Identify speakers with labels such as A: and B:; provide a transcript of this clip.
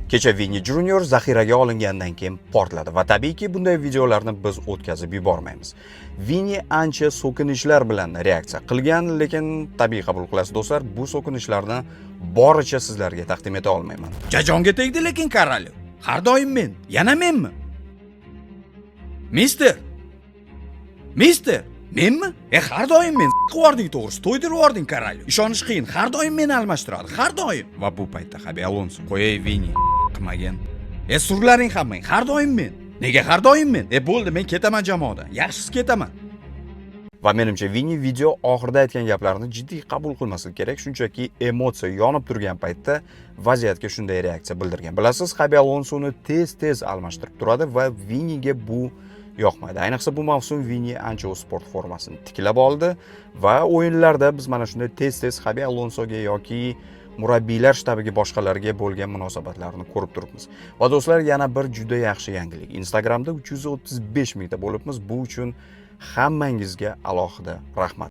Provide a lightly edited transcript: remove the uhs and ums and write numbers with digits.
A: Kecha Vini Junior zaxiraga olingandan keyin portladi va tabiiyki, bunday videolarni biz o'tkazib yubormaymiz. Vini ancha so'kinishlar bilan reaksiya qilgan, lekin tabiiy qabul qilasiz, do'stlar, bu so'kinishlarni boricha sizlarga taqdim eta olmayman.
B: Jajonga tegdi lekin Karali. Har doim men. Yana menmi? Mister. Mister, menmi? E, har doim men. Quvording to'g'risi, to'ydirib yubording, Karali. Ishonish qiyin, har doim meni almashtiradi, har doim. Va bu paytda Xabi Alonso: "Qo'yay, Vini, qilmagin. E, surlaring hammang, har doim men. Nega har doim men? E, bo'ldi, men ketaman jamoadan. Yaxshisi ketaman."
A: Va menimcha, Vini video oxirida aytgan gaplarni jiddiy qabul qilmaslik kerak, shunchaki emotsiya yonib turgan paytda vaziyatga shunday reaksiya bildirgan. Bilasiz, Xabi Alonsoni tez-tez almashtirib turadi va Viniga bu yoqmaydi. Ayniqsa bu mavsum Vini ancha o'z sport formasini tiklab oldi va o'yinlarda biz mana shunday tez-tez Xabi Alonsoga yoki murabbiylar shtabiga, boshqalarga bo'lgan munosabatlarni ko'rib turibmiz. Va do'stlar, yana bir juda yaxshi yangilik. Instagramda 335 mingta bo'libmiz. Bu uchun hammangizga alohida rahmat.